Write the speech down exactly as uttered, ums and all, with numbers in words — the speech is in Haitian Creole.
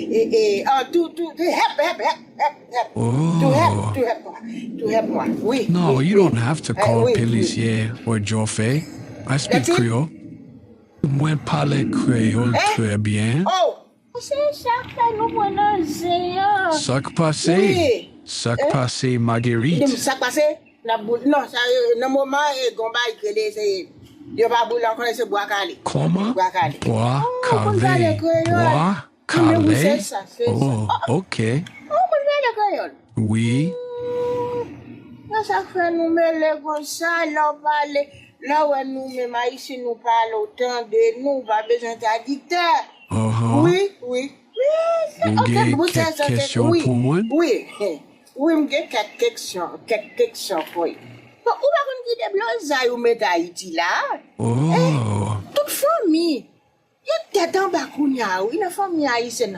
E, e, ah, to, to, to help, help, help, help, help. To help, to help mwen. To help mwen. Wi. No, wi, you wi. Don't have to Eh, call wi, wi. Pelicier or Jofe. I speak That's it. Creole. Mwen pale Kreyòl Eh? Trè byen. Oh, se sa k fè nou pran nan zen an. Sa k pase? Wi. Sa k Eh? pase, Di m Marguerite? sa k pase? N ap boule. Non, sa yo, nan moman e gon bagay k rele se, yo pa boule ankò, se bwa kale. Kòman? Bwa kale. Bwa Oh, ou konn pale kale. kreyòl? Bwa Ah, men wi, se kale? Sa, se sa. Oh, ok. Ou konn pale kreyòl? Wi. Nan sa k fè nou mele konsa, lè w pale, lè w wè nou menm Ayisyen nou pale, w tande nou, w pa bezwen tradiktè. Ahan. Wi, wi. Ou gen kèk kesyon pou mwen? Wi, wi, m gen kèk kesyon, kèk kesyon pou ou. Bon, ou pa konn ki deblozay ou met Ayiti la? Oh. Tout fanmi, yo tèt anba kounye a, wi, nan fanmi ayisyèn.